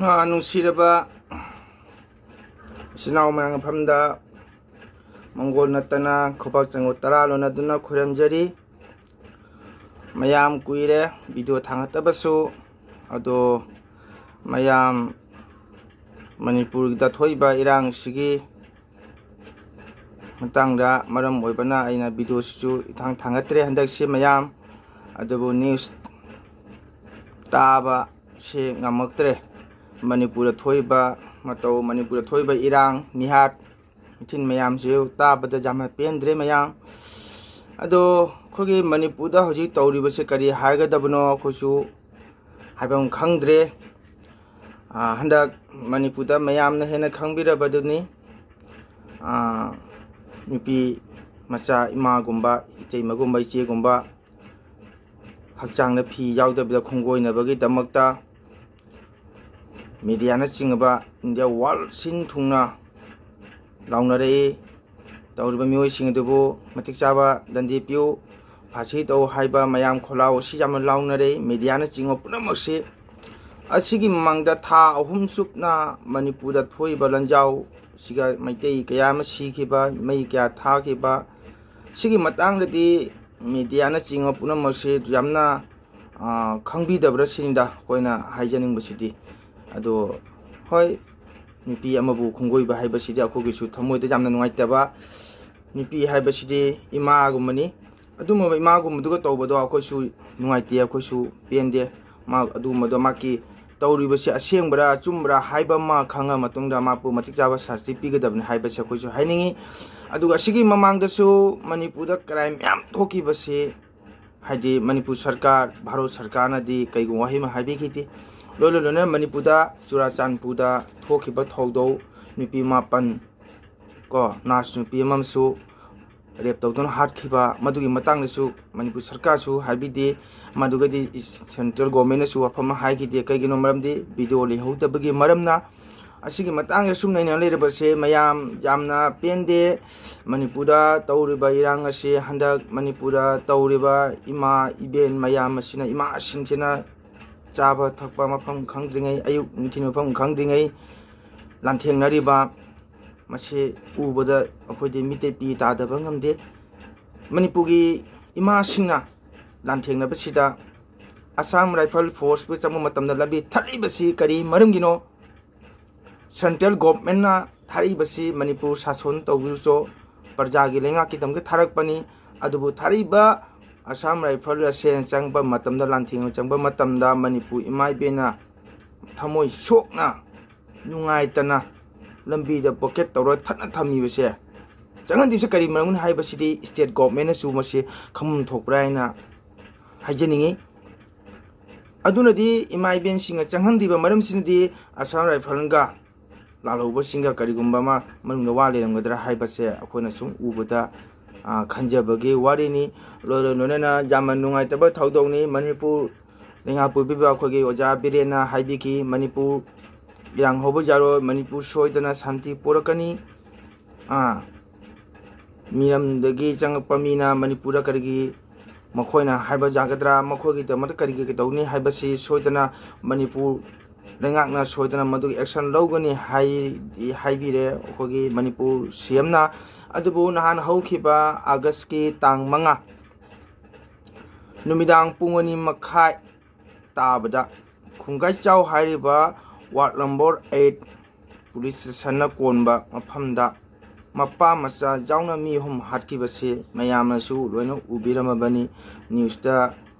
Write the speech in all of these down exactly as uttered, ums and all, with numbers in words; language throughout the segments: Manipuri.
ꯑ, ꯅꯨꯡꯁꯤꯔꯕ ꯏꯆꯤꯟ ꯏꯅꯥꯎ ꯃꯌꯥꯝ ꯃꯐꯝꯗ ꯃꯪꯒꯣꯜ ꯅꯠꯇꯅ ꯈꯨꯕꯥꯛ ꯆꯪꯒꯣꯜ ꯇꯔꯥ ꯂꯣꯟꯅꯗꯨꯅ ꯈꯨꯔꯨꯝꯖꯔꯤ꯫ ꯃꯌꯥꯝ ꯀꯨꯏꯔꯦ ꯚꯤꯗꯤꯑꯣ ꯊꯥꯡꯒꯠꯇꯕꯁꯨ꯫ ꯑꯗꯣ ꯃꯌꯥꯝ, ꯃꯅꯤꯄꯨꯔꯗ ꯊꯣꯛꯏꯕ ꯏꯔꯥꯡꯁꯤꯒꯤ ꯃꯇꯥꯡꯗ ꯃꯔꯝ ꯑꯣꯏꯕꯅ ꯑꯩꯅ ꯚꯤꯗꯤꯑꯣꯁꯤꯁꯨ ꯏꯊꯥꯡ ꯊꯥꯡꯒꯠꯇ꯭ꯔꯦ ꯍꯟꯗꯛꯁꯤ ꯃꯌꯥꯝ꯫ ꯑꯗꯨꯕꯨ ꯅ꯭ꯌꯨꯁ ꯇꯥꯕꯁꯦ ꯉꯝꯃꯛꯇ꯭ꯔꯦ꯫ ꯃꯅꯤꯄꯨꯔꯗ ꯊꯣꯛꯏꯕ ꯃꯇꯧ, ꯃꯅꯤꯄꯨꯔꯗ ꯊꯣꯛꯏꯕ ꯏꯔꯥꯡ, ꯃꯤꯍꯥꯠ, ꯃꯤꯊꯤꯟ ꯃꯌꯥꯝꯁꯤ ꯇꯥꯕꯗ ꯌꯥꯝꯅ ꯄꯦꯟꯗ꯭ꯔꯦ ꯃꯌꯥꯝ꯫ ꯑꯗꯣ ꯑꯩꯈꯣꯏꯒꯤ ꯃꯅꯤꯄꯨꯔꯗ ꯍꯧꯖꯤꯛ ꯇꯧꯔꯤꯕꯁꯦ ꯀꯔꯤ ꯍꯥꯏꯒꯗꯕꯅꯣ ꯑꯩꯈꯣꯏꯁꯨ ꯍꯥꯏꯐꯝ ꯈꯪꯗ꯭ꯔꯦ꯫ ꯑꯥ, ꯍꯟꯗꯛ ꯃꯅꯤꯄꯨꯔꯗ ꯃꯌꯥꯝꯅ ꯍꯦꯟꯅ ꯈꯪꯕꯤꯔꯕꯗꯨꯅꯤ, ꯑꯥ, ꯅꯨꯄꯤ ꯃꯆꯥ, ꯏꯃꯥꯒꯨꯝꯕ, ꯏꯇꯩꯃꯒꯨꯝꯕ, ꯏꯆꯦꯒꯨꯝꯕ ꯍꯛꯆꯥꯡꯗ ꯐꯤ ꯌꯥꯎꯗꯕꯤꯗ ꯈꯣꯡꯒꯣꯏꯅꯕꯒꯤꯗꯃꯛꯇ ꯃꯦꯗꯤꯌꯥꯅꯆꯤꯡꯕ ꯏꯟꯗꯤꯌꯥ ꯋꯥꯔꯜ ꯁꯤꯟ ꯊꯨꯡꯅ ꯂꯥꯎꯅꯔꯛꯏ꯫ ꯇꯧꯔꯤꯕ ꯃꯤꯑꯣꯏꯁꯤꯡ ꯑꯗꯨꯕꯨ ꯃꯇꯤꯛ ꯆꯥꯕ ꯗꯟꯗꯤ ꯄꯤꯌꯨ, ꯐꯥꯁꯤ ꯇꯧ ꯍꯥꯏꯕ ꯃꯌꯥꯝ ꯈꯣꯜꯂꯥꯎ ꯑꯁꯤ ꯌꯥꯝꯅ ꯂꯥꯎꯅꯔꯦ꯫ ꯃꯦꯗꯤꯌꯥꯅꯆꯤꯡꯕ ꯄꯨꯝꯅꯃꯛꯁꯤ ꯑꯁꯤꯒꯤ ꯃꯃꯥꯡꯗ ꯊꯥ ꯑꯍꯨꯝ ꯆꯨꯞꯅ ꯃꯅꯤꯄꯨꯔꯗ ꯊꯣꯛꯏꯕ ꯂꯥꯟꯖꯥꯎ ꯁꯤꯒ ꯃꯩꯇꯩ ꯀꯌꯥ ꯑꯃ ꯁꯤꯈꯤꯕ, ꯃꯩ ꯀꯌꯥ ꯊꯥꯈꯤꯕ, ꯁꯤꯒꯤ ꯃꯇꯥꯡꯗꯗꯤ ꯃꯦꯗꯤꯌꯥꯅꯆꯤꯡꯕ ꯄꯨꯝꯅꯃꯛꯁꯤ ꯌꯥꯝꯅ, ꯑ, ꯈꯪꯕꯤꯗꯕ꯭ꯔꯥ ꯁꯤꯅꯤꯗ ꯑꯩꯈꯣꯏꯅ ꯍꯥꯏꯖꯅꯤꯡꯕꯁꯤꯗꯤ꯫ ꯑꯗꯣ ꯍꯣꯏ, ꯅꯨꯄꯤ ꯑꯃꯕꯨ ꯈꯣꯡꯒꯣꯏꯕ ꯍꯥꯏꯕꯁꯤꯗꯤ ꯑꯩꯈꯣꯏꯒꯤꯁꯨ ꯊꯃꯣꯏꯗ ꯌꯥꯝꯅ ꯅꯨꯡꯉꯥꯏꯇꯕ꯫ ꯅꯨꯄꯤ ꯍꯥꯏꯕꯁꯤꯗꯤ ꯏꯃꯥꯒꯨꯝꯕꯅꯤ꯫ ꯑꯗꯨꯝꯕ ꯏꯃꯥꯒꯨꯝꯕꯗꯨꯒ ꯇꯧꯕꯗꯣ ꯑꯩꯈꯣꯏꯁꯨ ꯅꯨꯡꯉꯥꯏꯇꯦ, ꯑꯩꯈꯣꯏꯁꯨ ꯄꯦꯟꯗꯦ꯫ ꯃꯥ ꯑꯗꯨꯒꯨꯝꯕꯗꯣ ꯃꯥꯒꯤ ꯇꯧꯔꯤꯕꯁꯤ ꯑꯁꯦꯡꯕꯔꯥ ꯑꯆꯨꯝꯕꯔꯥ ꯍꯥꯏꯕ ꯑꯃ ꯈꯪꯉ ꯃꯇꯨꯡꯗ ꯃꯥꯕꯨ ꯃꯇꯤꯛ ꯆꯥꯕ ꯁꯥꯁꯇꯤ ꯄꯤꯒꯗꯕꯅꯤ ꯍꯥꯏꯕꯁꯦ ꯑꯩꯈꯣꯏꯁꯨ ꯍꯥꯏꯅꯤꯡꯉꯤ꯫ ꯑꯗꯨꯒ ꯑꯁꯤꯒꯤ ꯃꯃꯥꯡꯗꯁꯨ ꯃꯅꯤꯄꯨꯔꯗ ꯀ꯭ꯔꯥꯏꯝ ꯃꯌꯥꯝ ꯊꯣꯛꯈꯤꯕꯁꯤ, ꯍꯥꯏꯗꯤ ꯃꯅꯤꯄꯨꯔ ꯁꯔꯀꯥꯔ, ꯚꯥꯔꯠ ꯁꯔꯀꯥꯔꯅꯗꯤ ꯀꯩꯒꯨꯝꯕ ꯋꯥꯍꯩ ꯑꯃ ꯍꯥꯏꯕꯤꯈꯤꯗꯦ꯫ ꯂꯣꯏꯅ ꯂꯣꯏꯅꯅ ꯃꯅꯤꯄꯨꯔꯗ, ꯆꯨꯔꯥꯆꯥꯟꯄꯨꯔꯗ ꯊꯣꯛꯈꯤꯕ ꯊꯧꯗꯧ, ꯅꯨꯄꯤ ꯃꯥꯄꯟ ꯀꯣ, ꯅꯔꯁ ꯅꯨꯄꯤ ꯑꯃꯁꯨ ꯔꯦꯞ ꯇꯧꯗꯨꯅ ꯍꯥꯠꯈꯤꯕ, ꯃꯗꯨꯒꯤ ꯃꯇꯥꯡꯗꯁꯨ ꯃꯅꯤꯄꯨꯔ ꯁꯔꯀꯥꯔꯁꯨ ꯍꯥꯏꯕꯤꯗꯦ꯫ ꯃꯗꯨꯒꯗꯤ ꯁꯦꯟꯇ꯭ꯔꯦꯜ ꯒꯣꯔꯃꯦꯟꯅꯁꯨ ꯋꯥꯐꯝ ꯑꯃ ꯍꯥꯏꯈꯤꯗꯦ꯫ ꯀꯩꯒꯤꯅꯣ ꯃꯔꯝꯗꯤ ꯚꯤꯗꯤꯑꯣ ꯂꯩꯍꯧꯗꯕꯒꯤ ꯃꯔꯝꯅ꯫ ꯑꯁꯤꯒꯤ ꯃꯇꯥꯡꯗ ꯁꯨꯝ ꯅꯩꯅ ꯂꯩꯔꯕꯁꯦ ꯃꯌꯥꯝ ꯌꯥꯝꯅ ꯄꯦꯟꯗꯦ꯫ ꯃꯅꯤꯄꯨꯔꯗ ꯇꯧꯔꯤꯕ ꯏꯔꯥꯡ ꯑꯁꯤ, ꯍꯟꯗꯛ ꯃꯅꯤꯄꯨꯔꯗ ꯇꯧꯔꯤꯕ ꯏꯃꯥ ꯏꯕꯦꯟ ꯃꯌꯥꯝ ꯑꯁꯤꯅ, ꯏꯃꯥꯁꯤꯡꯁꯤꯅ ꯆꯥꯕ ꯊꯛꯄ ꯃꯐꯝ ꯈꯪꯗ꯭ꯔꯤꯉꯩ, ꯑꯌꯨꯛ ꯅꯨꯡꯊꯤꯜ ꯃꯐꯝ ꯈꯪꯗ꯭ꯔꯤꯉꯩ ꯂꯥꯟꯊꯦꯡꯅꯔꯤꯕ, ꯃꯁꯤ ꯎꯕꯗ ꯑꯩꯈꯣꯏꯗꯤ ꯃꯤꯠꯇꯩ ꯄꯤ ꯇꯥꯗꯕ ꯉꯝꯗꯦ꯫ ꯃꯅꯤꯄꯨꯔꯒꯤ ꯏꯃꯥꯁꯤꯡꯅ ꯂꯥꯟꯊꯦꯡꯅꯕꯁꯤꯗ ꯑꯁꯥꯝ ꯔꯥꯏꯐꯜ ꯐꯣꯔꯁꯄꯨ ꯆꯪꯕ ꯃꯇꯝꯗ ꯂꯝꯕꯤ ꯊꯠꯂꯤꯕꯁꯤ ꯀꯔꯤ ꯃꯔꯝꯒꯤꯅꯣ? ꯁꯦꯟꯇ꯭ꯔꯦꯜ ꯒꯣꯚꯔꯟꯃꯦꯟꯠꯅ ꯊꯥꯔꯛꯏꯕꯁꯤ ꯃꯅꯤꯄꯨꯔ ꯁꯥꯁꯣꯟ ꯇꯧꯕꯤꯔꯁꯨ ꯄ꯭ꯔꯖꯥꯒꯤ ꯂꯩꯉꯥꯛꯀꯤꯗꯃꯛꯇ ꯊꯥꯔꯛꯄꯅꯤ꯫ ꯑꯗꯨꯕꯨ ꯊꯥꯔꯛꯏꯕ ꯑꯁꯥꯝ ꯔꯥꯏꯐꯜ ꯑꯁꯦ ꯆꯪꯕ ꯃꯇꯝꯗ, ꯂꯥꯟꯊꯦꯡꯅ ꯆꯪꯕ ꯃꯇꯝꯗ ꯃꯅꯤꯄꯨꯔ ꯏꯃꯥ ꯏꯕꯦꯟꯅ ꯊꯃꯣꯏ ꯁꯣꯛꯅ, ꯅꯨꯡꯉꯥꯏꯇꯅ ꯂꯝꯕꯤꯗ ꯕꯣꯀꯦꯠ ꯇꯧꯔ ꯊꯠꯅ ꯊꯝꯃꯤꯕꯁꯦ, ꯆꯪꯍꯟꯗ꯭ꯔꯤꯕꯁꯦ ꯀꯔꯤ ꯃꯔꯝꯒꯤꯅꯣ ꯍꯥꯏꯕꯁꯤꯗꯤ ꯁ꯭ꯇꯦꯠ ꯒꯣꯚꯔꯟꯃꯦꯟꯠꯅꯁꯨ ꯃꯁꯤ ꯈꯪꯐꯝ ꯊꯣꯛꯄ꯭ꯔꯥ ꯍꯥꯏꯅ ꯍꯥꯏꯖꯅꯤꯡꯉꯤ꯫ ꯑꯗꯨꯅꯗꯤ ꯏꯃꯥ ꯏꯕꯦꯟꯁꯤꯡꯅ ꯆꯪꯍꯟꯗ꯭ꯔꯤꯕ ꯃꯔꯝꯁꯤꯅꯗꯤ ꯑꯁꯥꯝ ꯔꯥꯏꯐꯜꯒ ꯂꯥꯜꯍꯧꯕꯁꯤꯡꯒ ꯀꯔꯤꯒꯨꯝꯕ ꯑꯃ ꯃꯅꯨꯡꯗ ꯋꯥ ꯂꯩꯔꯝꯒꯗ꯭ꯔꯥ ꯍꯥꯏꯕꯁꯦ ꯑꯩꯈꯣꯏꯅ ꯁꯨꯝ ꯎꯕꯗ, ꯑ, ꯈꯟꯖꯕꯒꯤ ꯋꯥꯔꯤꯅꯤ꯫ ꯂꯣꯏꯅ ꯂꯣꯏꯅꯅ ꯌꯥꯝꯅ ꯅꯨꯡꯉꯥꯏꯇꯕ ꯊꯧꯗꯣꯛꯅꯤ꯫ ꯃꯅꯤꯄꯨꯔ ꯂꯩꯉꯥꯛ ꯄꯨꯕꯤꯕ ꯑꯩꯈꯣꯏꯒꯤ ꯑꯣꯖꯥ ꯕꯤꯔꯦꯟꯅ ꯍꯥꯏꯕꯤꯈꯤ, "ꯃꯅꯤꯄꯨꯔ ꯏꯔꯥꯡ ꯍꯧꯕ ꯌꯥꯔꯣꯏ, ꯃꯅꯤꯄꯨꯔ ꯁꯣꯏꯗꯅ ꯁꯥꯟꯇꯤ ꯄꯨꯔꯛꯀꯅꯤ"꯫ ꯑ, ꯃꯤꯔꯝꯗꯒꯤ ꯆꯪꯉꯛꯄ ꯃꯤꯅ ꯃꯅꯤꯄꯨꯔꯗ ꯀꯔꯤꯒꯤ, ꯃꯈꯣꯏꯅ ꯍꯥꯏꯕ ꯌꯥꯒꯗ꯭ꯔꯥ, ꯃꯈꯣꯏꯒꯤꯗꯃꯛꯇ ꯀꯔꯤꯒꯤ ꯀꯩꯗꯧꯅꯤ ꯍꯥꯏꯕꯁꯤ ꯁꯣꯏꯗꯅ ꯃꯅꯤꯄꯨꯔ ꯂꯩꯉꯥꯛꯅ ꯁꯣꯏꯗꯅ ꯃꯗꯨꯒꯤ action ꯂꯧꯒꯅꯤ ꯍꯥꯏꯗꯤ ꯍꯥꯏꯕꯤꯔꯦ ꯑꯩꯈꯣꯏꯒꯤ ꯃꯅꯤꯄꯨꯔ ꯁꯤ ꯑꯦꯝꯅ꯫ ꯑꯗꯨꯕꯨ ꯅꯍꯥꯟ ꯍꯧꯈꯤꯕ ꯑꯥꯒꯁꯀꯤ ꯇꯥꯡ ꯃꯉꯥ ꯅꯨꯃꯤꯗꯥꯡ ꯄꯨꯡ ꯑꯅꯤ ꯃꯈꯥꯏ ꯇꯥꯕꯗ ꯈꯨꯡꯒꯥꯏꯆꯥꯎ ꯍꯥꯏꯔꯤꯕ ꯋꯥꯔꯗ ꯅꯝꯕꯔ ꯑꯩꯠ ꯄꯨꯂꯤꯁ ꯁ꯭ꯇꯦꯁꯟꯅ ꯀꯣꯟꯕ ꯃꯐꯝꯗ ꯃꯄꯥ ꯃꯆꯥ ꯌꯥꯎꯅ ꯃꯤ ꯑꯍꯨꯝ ꯍꯥꯠꯈꯤꯕꯁꯤ ꯃꯌꯥꯝꯅꯁꯨ ꯂꯣꯏꯅ ꯎꯕꯤꯔꯝꯃꯕꯅꯤ, ꯅ꯭ꯌꯨꯁꯇ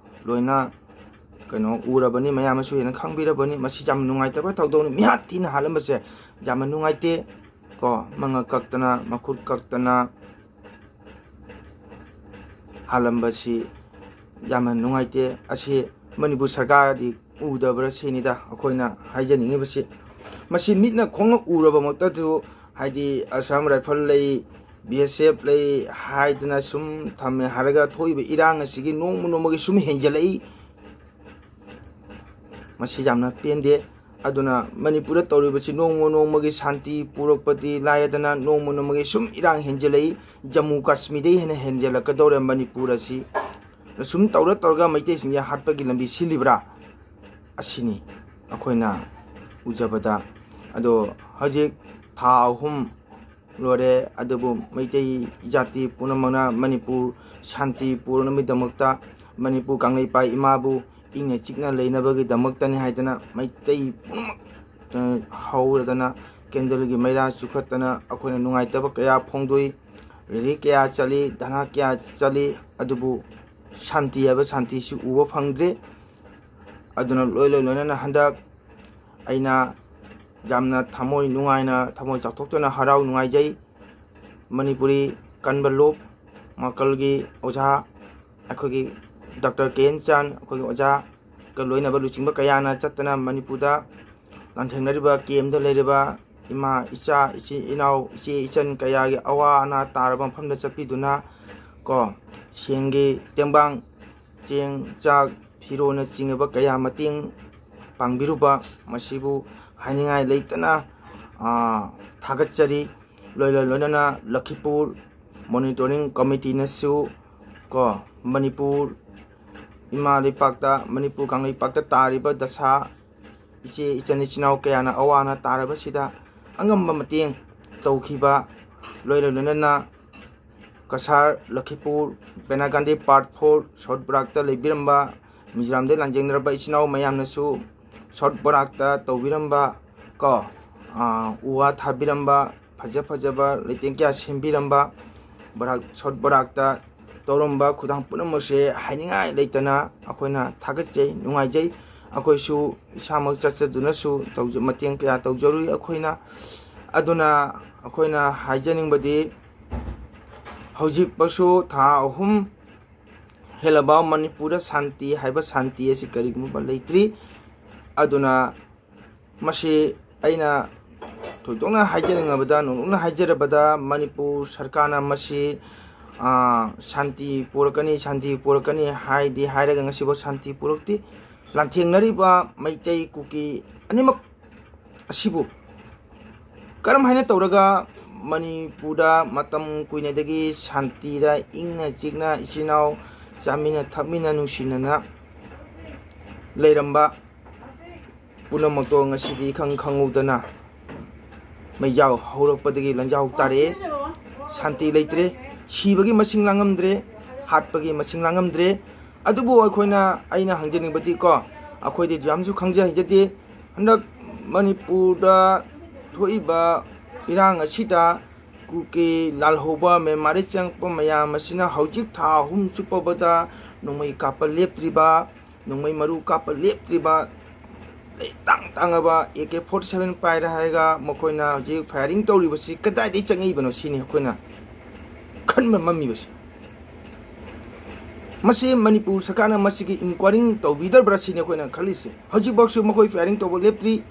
ꯂꯣꯏꯅ ꯀꯩꯅꯣ ꯎꯔꯕꯅꯤ, ꯃꯌꯥꯝꯅꯁꯨ ꯍꯦꯟꯅ ꯈꯪꯕꯤꯔꯕꯅꯤ꯫ ꯃꯁꯤ ꯌꯥꯝ ꯅꯨꯡꯉꯥꯏꯇꯕ ꯊꯧꯗꯣꯛꯅꯤ꯫ ꯃꯤꯍꯥꯠ ꯊꯤꯅ ꯍꯥꯠꯂꯝꯕꯁꯦ ꯌꯥꯝꯅ ꯅꯨꯡꯉꯥꯏꯇꯦ꯫ ꯀꯣ, ꯃꯉꯛ ꯀꯛꯇꯅ, ꯃꯈꯨꯠ ꯀꯛꯇꯅ ꯍꯥꯜꯂꯝꯕꯁꯤ ꯌꯥꯝꯅ ꯅꯨꯡꯉꯥꯏꯇꯦ꯫ ꯑꯁꯤ ꯃꯅꯤꯄꯨꯔ ꯁꯔꯀꯥꯔꯗꯤ ꯎꯗꯕ꯭ꯔꯥ ꯁꯤꯅꯤꯗ ꯑꯩꯈꯣꯏꯅ ꯍꯥꯏꯖꯅꯤꯡꯉꯤꯕꯁꯤ꯫ ꯃꯁꯤ ꯃꯤꯠꯅ ꯈꯣꯡꯅ ꯎꯔꯕꯃꯛꯇꯗꯁꯨ, ꯍꯥꯏꯗꯤ ꯑꯁꯥꯝ ꯔꯥꯏꯐꯜ ꯂꯩ, ꯕꯤ ꯑꯦꯁ ꯑꯦꯐ ꯂꯩ ꯍꯥꯏꯗꯅ ꯁꯨꯝ ꯊꯝꯃꯦ ꯍꯥꯏꯔꯒ ꯊꯣꯛꯏꯕ ꯏꯔꯥꯡ ꯑꯁꯤꯒꯤ ꯅꯣꯡꯃ ꯅꯣꯡꯃꯒꯤ ꯁꯨꯝ ꯍꯦꯟꯖꯜꯂꯛꯏ꯫ ꯃꯁꯤ ꯌꯥꯝꯅ ꯄꯦꯟꯗꯦ꯫ ꯑꯗꯨꯅ ꯃꯅꯤꯄꯨꯔꯗ ꯇꯧꯔꯤꯕꯁꯤ ꯅꯣꯡꯃ ꯅꯣꯡꯃꯒꯤ ꯁꯥꯟꯇꯤ ꯄꯨꯔꯛꯄꯗꯤ ꯂꯥꯏꯔꯗꯅ ꯅꯣꯡꯃ ꯅꯣꯡꯃꯒꯤ ꯁꯨꯝ ꯏꯔꯥꯡ ꯍꯦꯟꯖꯜꯂꯛꯏ꯫ ꯖꯝꯃꯨ ꯀꯥꯁꯃꯤꯔꯗꯩ ꯍꯦꯟꯅ ꯍꯦꯟꯖꯜꯂꯛꯀꯗꯧꯔꯦ ꯃꯅꯤꯄꯨꯔ ꯑꯁꯤ꯫ ꯁꯨꯝ ꯇꯧꯔ ꯇꯧꯔꯒ ꯃꯩꯇꯩꯁꯤꯡꯁꯦ ꯍꯥꯠꯄꯒꯤ ꯂꯝꯕꯤ ꯁꯤꯜꯂꯤꯕ꯭ꯔꯥ? ꯑꯁꯤꯅꯤ ꯑꯩꯈꯣꯏꯅ ꯎꯖꯕꯗ꯫ ꯑꯗꯣ ꯍꯧꯖꯤꯛ ꯊꯥ ꯑꯍꯨꯝ ꯂꯣꯏꯔꯦ, ꯑꯗꯨꯕꯨ ꯃꯩꯇꯩ ꯖꯥꯇꯤ ꯄꯨꯝꯅꯃꯛꯅ ꯃꯅꯤꯄꯨꯔ ꯁꯥꯟꯇꯤ ꯄꯨꯔꯛꯅꯕꯒꯤꯗꯃꯛꯇ, ꯃꯅꯤꯄꯨꯔ ꯀꯪꯂꯩꯄꯥꯛ ꯏꯃꯥꯕꯨ ꯏꯪꯅ ꯆꯤꯛꯅ ꯂꯩꯅꯕꯒꯤꯗꯃꯛꯇꯅꯤ ꯍꯥꯏꯗꯅ ꯃꯩꯇꯩ ꯄꯨꯝꯅꯃꯛ, ꯑ, ꯍꯧꯔꯗꯅ ꯀꯦꯟꯗꯜꯒꯤ ꯃꯩꯔꯥ ꯆꯨꯈꯠꯇꯅ ꯑꯩꯈꯣꯏꯅ ꯅꯨꯡꯉꯥꯏꯇꯕ ꯀꯌꯥ ꯐꯣꯡꯗꯣꯛꯏ꯫ ꯔꯦꯂꯤ ꯀꯌꯥ ꯆꯠꯂꯤ, ꯙꯔꯅꯥ ꯀꯌꯥ ꯆꯠꯂꯤ, ꯑꯗꯨꯕꯨ ꯁꯥꯟꯇꯤ ꯍꯥꯏꯕ ꯁꯥꯟꯇꯤꯁꯤ ꯎꯕ ꯐꯪꯗ꯭ꯔꯦ꯫ ꯑꯗꯨꯅ ꯂꯣꯏ ꯂꯣꯏ ꯂꯣꯏꯅꯅ ꯍꯟꯗꯛ ꯑꯩꯅ ꯌꯥꯝꯅ ꯊꯃꯣꯏ ꯅꯨꯡꯉꯥꯏꯅ, ꯊꯃꯣꯏ ꯆꯥꯎꯊꯣꯛꯆꯅ ꯍꯔꯥꯎ ꯅꯨꯡꯉꯥꯏꯖꯩ꯫ ꯃꯅꯤꯄꯨꯔꯤ ꯀꯟꯕ ꯂꯨꯞ ꯃꯀꯜꯒꯤ ꯑꯣꯖꯥ, ꯑꯩꯈꯣꯏꯒꯤ ꯗꯥꯛꯇꯔ ꯀꯦ ꯑꯦꯟ ꯆꯥꯟ, ꯑꯩꯈꯣꯏꯒꯤ ꯑꯣꯖꯥꯒ ꯂꯣꯏꯅꯕ ꯂꯨꯆꯤꯡꯕ ꯀꯌꯥꯅ ꯆꯠꯇꯅ ꯃꯅꯤꯄꯨꯔꯗ ꯂꯥꯟꯊꯦꯡꯅꯔꯤꯕ ꯀꯦꯝꯗ ꯂꯩꯔꯤꯕ ꯏꯃꯥ, ꯏꯆꯥ, ꯏꯆꯤꯟ ꯏꯅꯥꯎ, ꯏꯆꯦ ꯏꯆꯟ ꯀꯌꯥꯒꯤ ꯑꯋꯥ ꯑꯅꯥ ꯇꯥꯔꯕ ꯃꯐꯝꯗ ꯆꯠꯄꯤꯗꯨꯅ ꯀꯣ, ꯁꯦꯟꯒꯤ ꯇꯦꯡꯕꯥꯡ, ꯆꯦꯡ, ꯆꯥꯛ, ꯐꯤꯔꯣꯜꯅꯆꯤꯡꯕ ꯀꯌꯥ ꯃꯇꯦꯡ ꯄꯥꯡꯕꯤꯔꯨꯕ, ꯃꯁꯤꯕꯨ ꯍꯥꯏꯅꯤꯡꯉꯥꯏ ꯂꯩꯇꯅ, ꯑ, ꯊꯥꯒꯠꯆꯔꯤ꯫ ꯂꯣꯏꯅ ꯂꯣꯏꯅꯅ ꯂꯈꯤꯄꯨꯔ ꯃꯣꯅꯤꯇꯣꯔꯤꯡ ꯀꯃꯤꯇꯤꯅꯁꯨ ꯀꯣ, ꯃꯅꯤꯄꯨꯔ ꯏꯃꯥ ꯂꯩꯄꯥꯛꯇ, ꯃꯅꯤꯄꯨꯔ ꯀꯪꯂꯩꯄꯥꯛꯇ ꯇꯥꯔꯤꯕ ꯗꯁꯥ, ꯏꯆꯦ ꯏꯆꯟ ꯏꯆꯤꯟ ꯏꯅꯥꯎ ꯀꯌꯥꯅ ꯑꯋꯥ ꯑꯅꯥ ꯇꯥꯔꯕꯁꯤꯗ ꯑꯉꯝꯕ ꯃꯇꯦꯡ ꯇꯧꯈꯤꯕ, ꯂꯣꯏꯅ ꯂꯣꯏꯅꯅ ꯀꯁꯥꯔ, ꯂꯈꯤꯄꯨꯔ, ꯕꯦꯅꯥꯒꯥꯟꯗꯤ ꯄꯥꯔꯠ ꯐꯣꯔ ꯁꯥꯎꯠ ꯕꯔꯥꯛꯇ ꯂꯩꯕꯤꯔꯝꯕ ꯃꯤꯖꯣꯔꯥꯝꯗ ꯂꯥꯟꯖꯦꯡꯅꯔꯕ ꯏꯆꯤꯟ ꯏꯅꯥꯎ ꯃꯌꯥꯝꯅꯁꯨ ꯁꯥꯎꯠ ꯕꯔꯥꯛꯇ ꯇꯧꯕꯤꯔꯝꯕ ꯀꯣ, ꯑꯥ, ꯎ ꯋꯥ ꯊꯥꯕꯤꯔꯝꯕ, ꯐꯖ ꯐꯖꯕ ꯂꯩꯇꯦꯡ ꯀꯌꯥ ꯁꯦꯝꯕꯤꯔꯝꯕ, ꯕꯔꯥꯛ, ꯁꯥꯎꯠ ꯕꯔꯥꯛꯇ ꯇꯧꯔꯝꯕ ꯈꯨꯗꯥꯡ ꯄꯨꯝꯅꯃꯛꯁꯦ ꯍꯥꯏꯅꯤꯡꯉꯥꯏ ꯂꯩꯇꯅ ꯑꯩꯈꯣꯏꯅ ꯊꯥꯒꯠꯆꯩ, ꯅꯨꯡꯉꯥꯏꯖꯩ꯫ ꯑꯩꯈꯣꯏꯁꯨ ꯏꯁꯥꯃꯛ ꯆꯠꯆꯗꯨꯅꯁꯨ ꯇꯧꯖ-, ꯃꯇꯦꯡ ꯀꯌꯥ ꯇꯧꯖꯔꯨꯏ ꯑꯩꯈꯣꯏꯅ꯫ ꯑꯗꯨꯅ ꯑꯩꯈꯣꯏꯅ ꯍꯥꯏꯖꯅꯤꯡꯕꯗꯤ, ꯍꯧꯖꯤꯛꯄꯁꯨ ꯊꯥ ꯑꯍꯨꯝ ꯍꯦꯜꯂꯕ ꯃꯅꯤꯄꯨꯔꯗ ꯁꯥꯟꯇꯤ ꯍꯥꯏꯕ ꯁꯥꯟꯇꯤ ꯑꯁꯤ ꯀꯔꯤꯒꯨꯝꯕ ꯂꯩꯇ꯭ꯔꯤ꯫ ꯑꯗꯨꯅ ꯃꯁꯤ ꯑꯩꯅ ꯊꯣꯏꯗꯣꯛꯅ ꯍꯥꯏꯖꯅꯤꯡꯉꯕꯗ, ꯅꯣꯡꯂꯨꯛꯅ ꯍꯥꯏꯖꯔꯕꯗ, ꯃꯅꯤꯄꯨꯔ ꯁꯔꯀꯥꯔꯅ ꯃꯁꯤ, ꯑꯥ, ꯁꯥꯟꯇꯤ ꯄꯨꯔꯛꯀꯅꯤ, ꯁꯥꯟꯇꯤ ꯄꯨꯔꯛꯀꯅꯤ ꯍꯥꯏꯗꯤ ꯍꯥꯏꯔꯒ ꯉꯁꯤꯐꯥꯎ ꯁꯥꯟꯇꯤ ꯄꯨꯔꯛꯇꯦ꯫ ꯂꯥꯟꯊꯦꯡꯅꯔꯤꯕ ꯃꯩꯇꯩ, ꯀꯨꯀꯤ ꯑꯅꯤꯃꯛ ꯑꯁꯤꯕꯨ ꯀꯔꯝ ꯍꯥꯏꯅ ꯇꯧꯔꯒ ꯃꯅꯤꯄꯨꯔꯗ ꯃꯇꯝ ꯀꯨꯏꯅꯗꯒꯤ ꯁꯥꯟꯇꯤꯗ ꯏꯪꯅ ꯆꯤꯛꯅ ꯏꯆꯤꯟ ꯏꯅꯥꯎ ꯆꯥꯃꯤꯟꯅ ꯊꯛꯃꯤꯟꯅ ꯅꯨꯡꯁꯤꯅꯅ ꯂꯩꯔꯝꯕ ꯄꯨꯝꯅꯃꯛꯇꯣ ꯉꯁꯤꯗꯤ ꯏꯈꯪ ꯈꯪꯍꯧꯗꯅ ꯃꯩꯖꯥꯎ ꯍꯧꯔꯛꯄꯗꯒꯤ ꯂꯟꯖꯥꯎ ꯇꯥꯔꯛꯑꯦ꯫ ꯁꯥꯟꯇꯤ ꯂꯩꯇ꯭ꯔꯦ꯫ ꯁꯤꯕꯒꯤ ꯃꯁꯤꯡ ꯂꯥꯡꯉꯝꯗ꯭ꯔꯦ, ꯍꯥꯠꯄꯒꯤ ꯃꯁꯤꯡ ꯂꯥꯡꯉꯝꯗ꯭ꯔꯦ꯫ ꯑꯗꯨꯕꯨ ꯑꯩꯈꯣꯏꯅ, ꯑꯩꯅ ꯍꯪꯖꯅꯤꯡꯕꯗꯤꯀꯣ, ꯑꯩꯈꯣꯏꯗꯤ ꯌꯥꯝꯁꯨ ꯈꯪꯖ ꯍꯩꯖꯗꯦ꯫ ꯍꯟꯗꯛ ꯃꯅꯤꯄꯨꯔꯗ ꯊꯣꯛꯏꯕ ꯏꯔꯥꯡ ꯑꯁꯤꯗ ꯀꯨꯀꯤ ꯂꯥꯜꯍꯧꯕ ꯃ꯭ꯌꯥꯟꯃꯥꯔꯗ ꯆꯪꯉꯛꯄ ꯃꯌꯥꯝ ꯑꯁꯤꯅ ꯍꯧꯖꯤꯛ ꯊꯥ ꯑꯍꯨꯝ ꯆꯨꯞꯄꯕꯗ ꯅꯣꯡꯃꯩ ꯀꯥꯞꯄ ꯂꯦꯞꯇ꯭ꯔꯤꯕ, ꯅꯣꯡꯃꯩ ꯃꯔꯨ ꯀꯥꯞꯄ ꯂꯦꯞꯇ꯭ꯔꯤꯕ, ꯂꯩ ꯇꯥꯡ ꯇꯥꯡꯉꯕ ꯑꯦ ꯀꯦ ꯐꯣꯔꯇꯤ ꯁꯚꯦꯟ ꯄꯥꯏꯔꯦ ꯍꯥꯏꯔꯒ ꯃꯈꯣꯏꯅ ꯍꯧꯖꯤꯛ ꯐꯥꯏꯌꯔꯤꯡ ꯇꯧꯔꯤꯕꯁꯤ ꯀꯗꯥꯏꯗꯒꯤ ꯆꯪꯉꯛꯏꯕꯅꯣ ꯁꯤꯅꯤ ꯑꯩꯈꯣꯏꯅ ꯈꯟꯕ ꯃꯝꯃꯤꯕꯁꯤ꯫ ꯃꯁꯤ ꯃꯅꯤꯄꯨꯔ ꯁꯔꯀꯥꯔꯅ ꯃꯁꯤꯒꯤ ꯏꯟꯀ꯭ꯋꯥꯏꯔꯤ ꯇꯧꯕꯤꯗꯕ꯭ꯔꯥ ꯁꯤꯅꯤ ꯑꯩꯈꯣꯏꯅ ꯈꯜꯂꯤꯁꯦ꯫ ꯍꯧꯖꯤꯛꯐꯥꯎꯁꯨ ꯃꯈꯣꯏ ꯐꯥꯏꯌꯔꯤꯡ ꯇꯧꯕ ꯂꯦꯞꯇ꯭ꯔꯤ꯫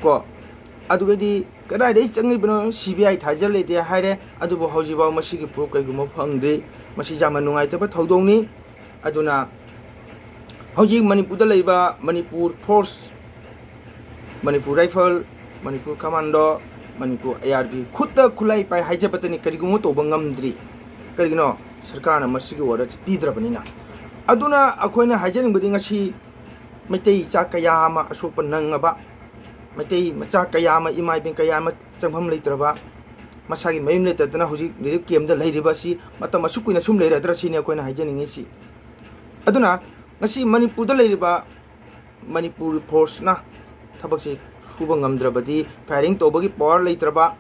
ꯀꯣ, ꯑꯗꯨꯒꯗꯤ ꯀꯗꯥꯏꯗꯒꯤ ꯆꯪꯉꯤꯕꯅꯣ? ꯁꯤ ꯕꯤ ꯑꯥꯏ ꯊꯥꯖꯤꯜꯂꯦꯗꯤ ꯍꯥꯏꯔꯦ, ꯑꯗꯨꯕꯨ ꯍꯧꯖꯤꯛꯐꯥꯎ ꯃꯁꯤꯒꯤ ꯄ꯭ꯔꯨꯐ ꯀꯩꯒꯨꯝꯕ ꯐꯪꯗ꯭ꯔꯤ꯫ ꯃꯁꯤ ꯌꯥꯝꯅ ꯅꯨꯡꯉꯥꯏꯇꯕ ꯊꯧꯗꯣꯛꯅꯤ꯫ ꯑꯗꯨꯅ ꯍꯧꯖꯤꯛ ꯃꯅꯤꯄꯨꯔꯗ ꯂꯩꯔꯤꯕ Manipur force, Manipur rifle, Manipur commando, Manipur I R B ꯈꯨꯠꯇ ꯈꯨꯠꯂꯥꯏ ꯄꯥꯏ ꯍꯥꯏꯖꯕꯇꯅꯤ, ꯀꯔꯤꯒꯨꯝꯕ ꯇꯧꯕ ꯉꯝꯗ꯭ꯔꯤ꯫ ꯀꯔꯤꯒꯤꯅꯣ? ꯁꯔꯀꯥꯔꯅ ꯃꯁꯤꯒꯤ ꯑꯣꯔꯗꯔꯁꯤ ꯄꯤꯗ꯭ꯔꯕꯅꯤꯅ꯫ ꯑꯗꯨꯅ ꯑꯩꯈꯣꯏꯅ ꯍꯥꯏꯖꯅꯤꯡꯕꯗꯤ ꯉꯁꯤ ꯃꯩꯇꯩ ꯏꯆꯥ ꯀꯌꯥ ꯑꯃ ꯑꯁꯣꯛꯄ ꯅꯪꯉꯕ, ꯃꯩꯇꯩ ꯃꯆꯥ ꯀꯌꯥ ꯑꯃ, ꯏꯃꯥ ꯏꯕꯦꯟ ꯀꯌꯥ ꯑꯃ ꯆꯪꯐꯝ ꯂꯩꯇ꯭ꯔꯕ, ꯃꯁꯥꯒꯤ ꯃꯌꯨꯝ ꯂꯩꯇꯗꯅ ꯍꯧꯖꯤꯛ ꯔꯤꯂꯤꯐ ꯀꯦꯝꯗ ꯂꯩꯔꯤꯕ ꯑꯁꯤ ꯃꯇꯝ ꯑꯁꯨꯛ ꯀꯨꯏꯅ ꯁꯨꯝ ꯂꯩꯔꯗ꯭ꯔꯥ ꯁꯤꯅꯤ ꯑꯩꯈꯣꯏꯅ ꯍꯥꯏꯖꯅꯤꯡꯉꯤꯁꯤ꯫ ꯑꯗꯨꯅ ꯉꯁꯤ ꯃꯅꯤꯄꯨꯔꯗ ꯂꯩꯔꯤꯕ ꯃꯅꯤꯄꯨꯔ ꯐꯣꯔꯁꯅ ꯊꯕꯛꯁꯦ ꯁꯨꯕ ꯉꯝꯗ꯭ꯔꯕꯗꯤ, ꯐꯥꯏꯌꯔꯤꯡ ꯇꯧꯕꯒꯤ ꯄꯋꯥꯔ ꯂꯩꯇ꯭ꯔꯕ,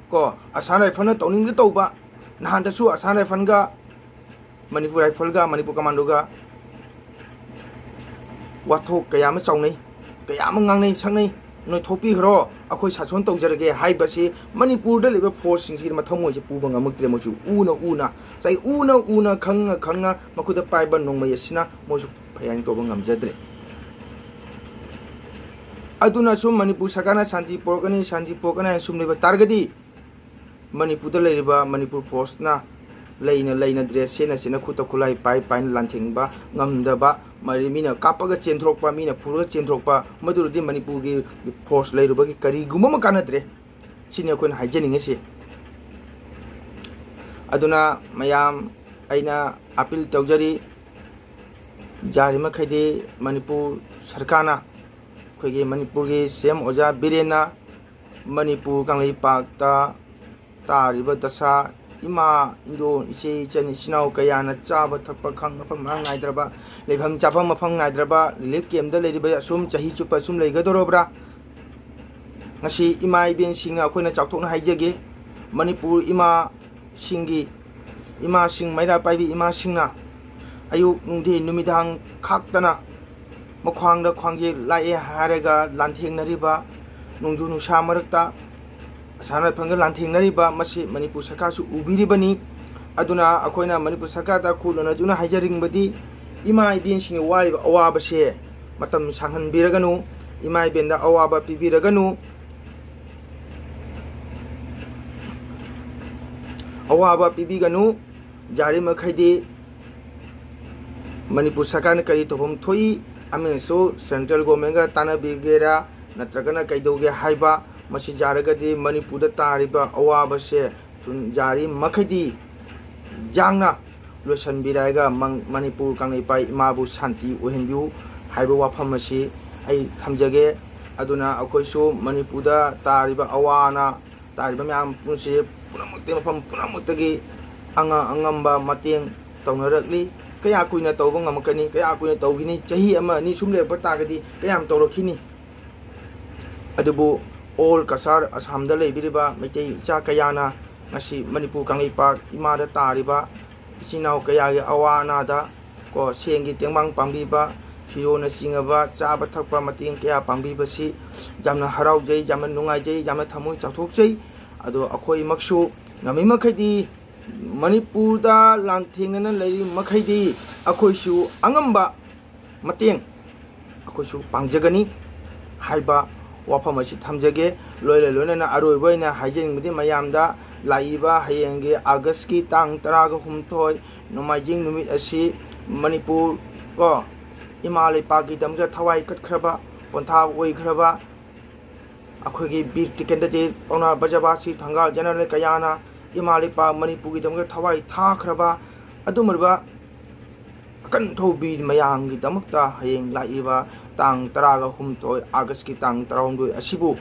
ꯀꯣ, ꯑꯁꯥꯝ ꯔꯥꯏꯐꯜꯅ ꯇꯧꯅꯤꯡꯗ ꯇꯧꯕ, ꯅꯍꯥꯟꯗꯁꯨ ꯑꯁꯥꯝ ꯔꯥꯏꯐꯜꯒ ꯃꯅꯤꯄꯨꯔ ꯔꯥꯏꯐꯜꯒ ꯃꯅꯤꯄꯨꯔ ꯀꯃꯥꯟꯗꯣꯒ ꯋꯥꯊꯣꯛ ꯀꯌꯥ ꯑꯃ ꯆꯥꯎꯅꯩ, ꯀꯌꯥ ꯑꯃ ꯉꯥꯡꯅꯩ ꯁꯛꯅꯩ꯫ ꯅꯣꯏ ꯊꯣꯛꯄꯤꯈ꯭ꯔꯣ, ꯑꯩꯈꯣꯏ ꯁꯥꯁꯣꯟ ꯇꯧꯖꯔꯒꯦ ꯍꯥꯏꯕꯁꯤ ꯃꯅꯤꯄꯨꯔꯗ ꯂꯩꯕ ꯐꯣꯔꯁꯁꯤꯡꯁꯤꯒꯤ ꯃꯊꯃꯣꯏꯁꯦ ꯄꯨꯕ ꯉꯝꯃꯛꯇ꯭ꯔꯦ꯫ ꯃꯣꯏꯁꯨ ꯎꯅ ꯎꯅ, ꯉꯁꯥꯏ ꯎꯅ ꯎꯅ, ꯈꯪꯅ ꯈꯪꯅ ꯃꯈꯨꯠꯇ ꯄꯥꯏꯕ ꯅꯣꯡꯃꯩ ꯑꯁꯤꯅ ꯃꯣꯏꯁꯨ ꯐꯥꯏꯌꯔꯤꯡ ꯇꯧꯕ ꯉꯝꯖꯗ꯭ꯔꯦ꯫ ꯑꯗꯨꯅ ꯁꯨꯝ ꯃꯅꯤꯄꯨꯔ ꯁꯔꯀꯥꯔꯅ ꯁꯥꯟꯇꯤ ꯄꯨꯔꯛꯀꯅꯤ, ꯁꯥꯟꯇꯤ ꯄꯨꯔꯛꯀꯅꯤ ꯍꯥꯏꯅ ꯁꯨꯝ ꯂꯩꯕ ꯇꯥꯔꯒꯗꯤ, ꯃꯅꯤꯄꯨꯔꯗ ꯂꯩꯔꯤꯕ ꯃꯅꯤꯄꯨꯔ ꯐꯣꯔꯁꯅ ꯂꯩꯅ ꯂꯩꯅ ꯗ꯭ꯔꯦꯁ ꯁꯦꯠꯅ ꯁꯦꯠꯅ ꯈꯨꯠꯇ ꯈꯨꯠꯂꯥꯏ ꯄꯥꯏ ꯄꯥꯏꯅ ꯂꯥꯟꯊꯦꯡꯕ ꯉꯝꯗꯕ, ꯃꯔꯤ ꯃꯤꯅ ꯀꯥꯞꯄꯒ ꯆꯦꯟꯊꯣꯔꯛꯄ, ꯃꯤꯅ ꯐꯨꯔꯒ ꯆꯦꯟꯊꯣꯔꯛꯄ, ꯃꯗꯨꯗꯤ ꯃꯅꯤꯄꯨꯔꯒꯤ ꯐꯣꯔꯁ ꯂꯩꯔꯨꯕꯒꯤ ꯀꯔꯤꯒꯨꯝꯕ ꯑꯃ ꯀꯥꯟꯅꯗ꯭ꯔꯦ꯫ ꯁꯤꯅꯤ ꯑꯩꯈꯣꯏꯅ ꯍꯥꯏꯖꯅꯤꯡꯉꯤꯁꯤ꯫ ꯑꯗꯨꯅ ꯃꯌꯥꯝ, ꯑꯩꯅ ꯑꯄꯤꯜ ꯇꯧꯖꯔꯤ, ꯌꯥꯔꯤꯃꯈꯩꯗꯤ ꯃꯅꯤꯄꯨꯔ ꯁꯔꯀꯥꯔꯅ, ꯑꯩꯈꯣꯏꯒꯤ ꯃꯅꯤꯄꯨꯔꯒꯤ ꯁꯤ ꯑꯦꯝ ꯑꯣꯖꯥ ꯕꯤꯔꯦꯟꯅ ꯃꯅꯤꯄꯨꯔ ꯀꯪꯂꯩꯄꯥꯛꯇ ꯇꯥꯔꯤꯕ ꯗꯁꯥ, ꯏꯃꯥ, ꯏꯟꯗꯣꯜ, ꯏꯆꯦ, ꯏꯆꯟ, ꯏꯆꯤꯟ ꯏꯅꯥꯎ ꯀꯌꯥꯅ ꯆꯥꯕ ꯊꯛꯄ ꯈꯪ ꯃꯐꯝ ꯃꯔꯥꯡ ꯅꯥꯏꯗ꯭ꯔꯕ, ꯂꯩꯐꯝ ꯆꯥꯐꯝ ꯃꯐꯝ ꯅꯥꯏꯗ꯭ꯔꯕ, ꯔꯤꯂꯤꯐ ꯀꯦꯝꯗ ꯂꯩꯔꯤꯕ ꯑꯁꯨꯝ ꯆꯍꯤ ꯆꯨꯞꯄ ꯑꯁꯨꯝ ꯂꯩꯒꯗꯧꯔꯕ꯭ꯔꯥ? ꯉꯁꯤ ꯏꯃꯥ ꯏꯕꯦꯟꯁꯤꯡꯅ ꯑꯩꯈꯣꯏꯅ ꯆꯥꯎꯊꯣꯛꯅ ꯍꯥꯏꯖꯒꯦ, ꯃꯅꯤꯄꯨꯔ ꯏꯃꯥꯁꯤꯡꯒꯤ, ꯏꯃꯥꯁꯤꯡ, ꯃꯩꯔꯥ ꯄꯥꯏꯕꯤ ꯏꯃꯥꯁꯤꯡꯅ ꯑꯌꯨꯛ ꯅꯨꯡꯊꯤꯜ ꯅꯨꯃꯤꯗꯥꯡ ꯈꯥꯛꯇꯅ ꯃꯈ꯭ꯋꯥꯡꯗ ꯈ꯭ꯋꯥꯡꯖꯦ ꯂꯥꯛꯑꯦ ꯍꯥꯏꯔꯒ ꯂꯥꯟꯊꯦꯡꯅꯔꯤꯕ, ꯅꯣꯡꯖꯨ ꯅꯨꯡꯁꯥ ꯃꯔꯛꯇ ꯑꯁꯥ ꯔꯥꯏꯐꯜꯒ ꯂꯥꯟꯊꯦꯡꯅꯔꯤꯕ, ꯃꯁꯤ ꯃꯅꯤꯄꯨꯔ ꯁꯔꯀꯥꯔꯁꯨ ꯎꯕꯤꯔꯤꯕꯅꯤ꯫ ꯑꯗꯨꯅ ꯑꯩꯈꯣꯏꯅ ꯃꯅꯤꯄꯨꯔ ꯁꯔꯀꯥꯔꯗ ꯈꯨ ꯂꯣꯟꯅꯗꯨꯅ ꯍꯥꯏꯖꯅꯤꯡꯕꯗꯤ, ꯏꯃꯥ ꯏꯕꯦꯟꯁꯤꯡꯅ ꯋꯥꯔꯤꯕ ꯑꯋꯥꯕꯁꯦ ꯃꯇꯝ ꯁꯥꯡꯍꯟꯕꯤꯔꯒꯅꯨ, ꯏꯃꯥ ꯏꯕꯦꯟꯗ ꯑꯋꯥꯕ ꯄꯤꯕꯤꯔꯒꯅꯨ, ꯑꯋꯥꯕ ꯄꯤꯕꯤꯒꯅꯨ꯫ ꯌꯥꯔꯤꯃꯈꯩꯗꯤ ꯃꯅꯤꯄꯨꯔ ꯁꯔꯀꯥꯔꯅ ꯀꯔꯤ ꯇꯧꯐꯝ ꯊꯣꯛꯏ, ꯑꯃꯁꯨ ꯁꯦꯟꯇ꯭ꯔꯦꯜ ꯒꯣꯔꯃꯦꯟꯒ ꯇꯥꯟꯅꯕꯤꯒꯦꯔꯥ ꯅꯠꯇ꯭ꯔꯒꯅ ꯀꯩꯗꯧꯒꯦ ꯍꯥꯏꯕ, ꯃꯁꯤ ꯌꯥꯔꯒꯗꯤ ꯃꯅꯤꯄꯨꯔꯗ ꯇꯥꯔꯤꯕ ꯑꯋꯥꯕꯁꯦ ꯊꯨꯟ-, ꯌꯥꯔꯤ ꯃꯈꯩꯗꯤ ꯌꯥꯡꯅ ꯂꯣꯏꯁꯤꯟꯕꯤꯔꯛꯑꯒ ꯃꯪ-, ꯃꯅꯤꯄꯨꯔ ꯀꯪꯂꯩꯄꯥꯛ ꯏꯃꯥꯕꯨ ꯁꯥꯟꯇꯤ ꯑꯣꯏꯍꯟꯕꯤꯌꯨ ꯍꯥꯏꯕ ꯋꯥꯐꯝ ꯑꯁꯤ ꯑꯩ ꯊꯝꯖꯒꯦ꯫ ꯑꯗꯨꯅ ꯑꯩꯈꯣꯏꯁꯨ ꯃꯅꯤꯄꯨꯔꯗ ꯇꯥꯔꯤꯕ ꯑꯋꯥ ꯑꯅꯥ ꯇꯥꯔꯤꯕ ꯃꯌꯥꯝ ꯄꯨꯝꯅꯃꯛꯁꯦ ꯄꯨꯝꯅꯃꯛꯇ, ꯃꯐꯝ ꯄꯨꯝꯅꯃꯛꯇꯒꯤ ꯑꯉ-, ꯑꯉꯝꯕ ꯃꯇꯦꯡ ꯇꯧꯅꯔꯛꯂꯤ꯫ ꯀꯌꯥ ꯀꯨꯏꯅ ꯇꯧꯕ ꯉꯝꯃꯛꯀꯅꯤ? ꯀꯌꯥ ꯀꯨꯏꯅ ꯇꯧꯈꯤꯅꯤ? ꯆꯍꯤ ꯑꯃ ꯑꯅꯤ ꯁꯨꯝ ꯂꯩꯔꯛꯄ ꯇꯥꯔꯒꯗꯤ ꯀꯌꯥꯝ ꯇꯧꯔꯛꯈꯤꯅꯤ? ꯑꯗꯨꯕꯨ ꯑꯣꯜ ꯀꯁꯥꯔ ꯑꯁꯥꯝꯗ ꯂꯩꯕꯤꯔꯤꯕ ꯃꯩꯇꯩ ꯏꯆꯥ ꯀꯌꯥꯅ ꯉꯁꯤ ꯃꯅꯤꯄꯨꯔ ꯀꯪꯂꯩꯄꯥꯛ ꯏꯃꯥꯗ ꯇꯥꯔꯤꯕ ꯏꯆꯤꯟ ꯏꯅꯥꯎ ꯀꯌꯥꯒꯤ ꯑꯋꯥ ꯑꯅꯥꯗ ꯀꯣ, ꯁꯦꯟꯒꯤ ꯇꯦꯡꯕꯥꯡ ꯄꯥꯡꯕꯤꯕ, ꯐꯤꯔꯣꯜꯅꯆꯤꯡꯉꯕ, ꯆꯥꯕ ꯊꯛꯄ ꯃꯇꯦꯡ ꯀꯌꯥ ꯄꯥꯡꯕꯤꯕꯁꯤ ꯌꯥꯝꯅ ꯍꯔꯥꯎꯖꯩ, ꯌꯥꯝꯅ ꯅꯨꯡꯉꯥꯏꯖꯩ, ꯌꯥꯝꯅ ꯊꯃꯣꯏ ꯆꯥꯎꯊꯣꯛꯆꯩ꯫ ꯑꯗꯣ ꯑꯩꯈꯣꯏꯃꯛꯁꯨ ꯉꯝꯃꯤ ꯃꯈꯩꯗꯤ, ꯃꯅꯤꯄꯨꯔꯗ ꯂꯥꯟꯊꯦꯡꯅꯅ ꯂꯩꯔꯤ ꯃꯈꯩꯗꯤ, ꯑꯩꯈꯣꯏꯁꯨ ꯑꯉꯝꯕ ꯃꯇꯦꯡ ꯑꯩꯈꯣꯏꯁꯨ ꯄꯥꯡꯖꯒꯅꯤ ꯍꯥꯏꯕ ꯋꯥꯐꯝ ꯑꯁꯤ ꯊꯝꯖꯒꯦ꯫ ꯂꯣꯏꯅ ꯂꯣꯏꯅꯅ ꯑꯔꯣꯏꯕ ꯑꯣꯏꯅ ꯍꯥꯏꯖꯅꯤꯡꯕꯗꯤ, ꯃꯌꯥꯝꯗ ꯂꯥꯛꯏꯕ ꯍꯌꯦꯡꯒꯤ ꯑꯥꯒꯁꯀꯤ ꯇꯥꯡ ꯇꯔꯥꯒ ꯍꯨꯝꯗꯣꯏ, ꯅꯣꯡꯃꯥꯏꯖꯤꯡ ꯅꯨꯃꯤꯠ ꯑꯁꯤ ꯃꯅꯤꯄꯨꯔ ꯀꯣ, ꯏꯃꯥ ꯂꯩꯄꯥꯛꯀꯤꯗꯃꯛꯇ ꯊꯋꯥꯏ ꯀꯠꯈ꯭ꯔꯕ, ꯄꯣꯟꯊꯥ ꯑꯣꯏꯈ꯭ꯔꯕ ꯑꯩꯈꯣꯏꯒꯤ ꯕꯤꯔ ꯇꯤꯀꯦꯟꯗ꯭ꯔꯖꯤꯠ, ꯄꯥꯎꯅꯥ ꯕ꯭ꯔꯖꯕꯥꯁꯤ, ꯊꯪꯒꯥꯜ ꯖꯦꯅꯔꯦꯜ ꯀꯌꯥꯅ ꯏꯃꯥ ꯂꯩꯄꯥꯛ ꯃꯅꯤꯄꯨꯔꯒꯤꯗꯃꯛꯇ ꯊꯋꯥꯏ ꯊꯥꯈ꯭ꯔꯕ ꯑꯗꯨꯒꯨꯝꯂꯕ ꯑꯀꯟ ꯊꯧꯕꯤ ꯃꯌꯥꯝꯒꯤꯗꯃꯛꯇ ꯍꯌꯦꯡ ꯂꯥꯛꯏꯕ ꯇꯥꯡ ꯇꯔꯥꯒ ꯍꯨꯝꯗꯣꯏ, ꯑꯥꯒꯁꯀꯤ ꯇꯥꯡ ꯇꯔꯥꯍꯨꯝꯗꯣꯏ ꯑꯁꯤꯕꯨ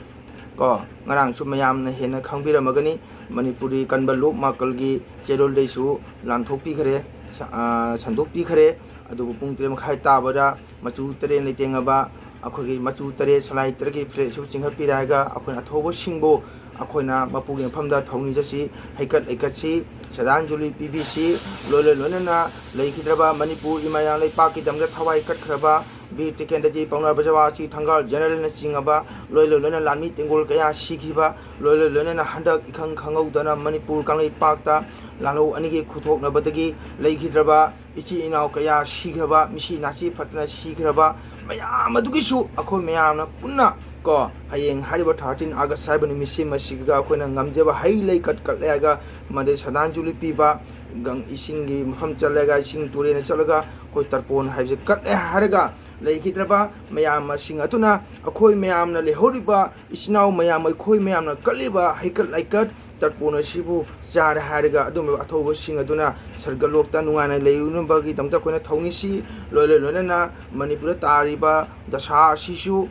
ꯀꯣ, ꯉꯔꯥꯡꯁꯨ ꯃꯌꯥꯝꯅ ꯍꯦꯟꯅ ꯈꯪꯕꯤꯔꯝꯃꯒꯅꯤ, ꯃꯅꯤꯄꯨꯔꯤ ꯀꯟꯕ ꯂꯣꯛ ꯃꯥꯀꯜꯒꯤ ꯆꯦꯔꯣꯜꯗꯩꯁꯨ ꯂꯥꯟꯊꯣꯛꯄꯤꯈ꯭ꯔꯦ, ꯁ-, ꯑ, ꯁꯟꯗꯣꯛꯄꯤꯈ꯭ꯔꯦ꯫ ꯑꯗꯨꯕꯨ ꯄꯨꯡ ꯇꯔꯦꯠ ꯃꯈꯥꯏ ꯇꯥꯕꯗ ꯃꯆꯨ ꯇꯔꯦꯠ ꯂꯩꯇꯦꯡꯉꯕ ꯑꯩꯈꯣꯏꯒꯤ ꯃꯆꯨ ꯇꯔꯦꯠ ꯁꯂꯥꯏ ꯇꯔꯦꯠꯀꯤ ꯐ꯭ꯂꯦꯛꯁꯤꯕꯨ ꯆꯤꯡꯈꯠꯄꯤꯔꯦ ꯍꯥꯏꯔꯒ ꯑꯩꯈꯣꯏꯅ ꯑꯊꯧꯕꯁꯤꯡꯕꯨ ꯑꯩꯈꯣꯏꯅ ꯃꯄꯨꯒꯤ ꯃꯐꯝꯗ ꯊꯧꯅꯤꯖꯁꯤ, ꯍꯩꯀꯠ ꯂꯩꯀꯠꯁꯤ, ꯁꯗꯥꯟ ꯖꯨꯂꯤ ꯄꯤꯕꯤꯁꯤ꯫ ꯂꯣꯏꯅ ꯂꯣꯏꯅꯅ ꯂꯩꯈꯤꯗ꯭ꯔꯕ ꯃꯅꯤꯄꯨꯔ ꯏꯃꯥ ꯏꯔꯥꯡ ꯂꯩꯄꯥꯛꯀꯤꯗꯃꯛꯇ ꯊꯋꯥꯏ ꯀꯠꯈ꯭ꯔꯕ ꯕꯤꯔ ꯇꯤꯀꯦꯟꯗ꯭ꯔꯖꯤꯠ ꯄꯥꯎꯅꯥ ꯕ꯭ꯔꯖꯕꯥꯁꯤ ꯊꯪꯒꯥꯜ ꯖꯦꯅꯔꯦꯜꯅꯆꯤꯡꯉꯕ ꯂꯣꯏꯅ ꯂꯣꯏꯅꯅ ꯂꯥꯟꯃꯤ ꯇꯦꯡꯒꯣꯜ ꯀꯌꯥ ꯁꯤꯈꯤꯕ, ꯂꯣꯏꯅ ꯂꯣꯏꯅꯅ ꯍꯟꯗꯛ ꯏꯈꯪ ꯈꯪꯍꯧꯗꯅ ꯃꯅꯤꯄꯨꯔ ꯀꯪꯂꯩꯄꯥꯛꯇ ꯂꯥꯜꯍꯧ ꯑꯅꯤꯒꯤ ꯈꯨꯊꯣꯛꯅꯕꯗꯒꯤ ꯂꯩꯈꯤꯗ꯭ꯔꯕ ꯏꯆꯤꯜ ꯏꯅꯥꯎ ꯀꯌꯥ ꯁꯤꯈ꯭ꯔꯕ, ꯃꯤꯁꯤ ꯅꯥꯁꯤ ꯐꯠꯇꯅ ꯁꯤꯈ꯭ꯔꯕ ꯃꯌꯥꯝ ꯑꯗꯨꯒꯤꯁꯨ ꯑꯩꯈꯣꯏ ꯃꯌꯥꯝꯅ ꯄꯨꯟꯅ ꯀꯣ, ꯍꯌꯦꯡ ꯍꯥꯏꯔꯤꯕ ꯊꯥꯔꯇꯤꯟ ꯑꯥꯒꯁ ꯍꯥꯏꯕ ꯅꯨꯃꯤꯠꯁꯤ ꯃꯁꯤꯒ ꯑꯩꯈꯣꯏꯅ ꯉꯝꯖꯕ ꯍꯩ ꯂꯩ ꯀꯠ ꯀꯠꯂꯦ ꯍꯥꯏꯔꯒ ꯃꯗꯩ ꯁꯗꯥꯟ ꯖꯨꯂꯤ ꯄꯤꯕ, ꯒꯪ-, ꯏꯁꯤꯡꯒꯤ ꯃꯐꯝ ꯆꯠꯂꯒ, ꯏꯁꯤꯡ ꯇꯨꯔꯦꯟꯗ ꯆꯠꯂꯒ ꯑꯩꯈꯣꯏ ꯇꯔꯄꯣꯟ ꯍꯥꯏꯕꯁꯦ ꯀꯠꯂꯦ ꯍꯥꯏꯔꯒ ꯂꯩꯈꯤꯗ꯭ꯔꯕ ꯃꯌꯥꯝ ꯑꯁꯤꯡ ꯑꯗꯨꯅ ꯑꯩꯈꯣꯏ ꯃꯌꯥꯝꯅ ꯂꯩꯍꯧꯔꯤꯕ ꯏꯆꯤꯟ ꯏꯅꯥꯎ ꯃꯌꯥꯝ, ꯑꯩꯈꯣꯏ ꯃꯌꯥꯝꯅ ꯀꯠꯂꯤꯕ ꯍꯩꯀꯠ ꯂꯩꯀꯠ ꯇꯔꯄꯣꯟ ꯑꯁꯤꯕꯨ ꯆꯥꯔꯦ ꯍꯥꯏꯔꯒ ꯑꯗꯨꯝꯕ ꯑꯊꯧꯕꯁꯤꯡ ꯑꯗꯨꯅ ꯁꯔꯒꯂꯣꯛꯇ ꯅꯨꯡꯉꯥꯏꯅ ꯂꯩꯔꯨꯅꯕꯒꯤꯗꯃꯛꯇ ꯑꯩꯈꯣꯏꯅ ꯊꯧꯅꯤꯁꯤ꯫ ꯂꯣꯏꯅ ꯂꯣꯏꯅꯅ ꯃꯅꯤꯄꯨꯔꯗ ꯇꯥꯔꯤꯕ ꯗꯁꯥ ꯑꯁꯤꯁꯨ,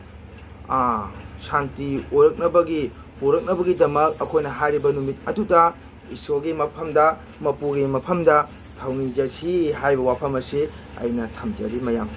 ꯑꯥ, ꯁꯥꯟꯇꯤ ꯑꯣꯏꯔꯛꯅꯕꯒꯤ, ꯄꯨꯔꯛꯅꯕꯒꯤꯗꯃꯛ ꯑꯩꯈꯣꯏꯅ ꯍꯥꯏꯔꯤꯕ ꯅꯨꯃꯤꯠ ꯑꯗꯨꯗ ꯏꯁꯣꯔꯒꯤ ꯃꯐꯝꯗ, ꯃꯄꯨꯒꯤ ꯃꯐꯝꯗ ꯊꯧꯅꯤꯖꯁꯤ ꯍꯥꯏꯕ ꯋꯥꯐꯝ ꯑꯁꯤ ꯑꯩꯅ ꯊꯝꯖꯔꯤ ꯃꯌꯥꯝ꯫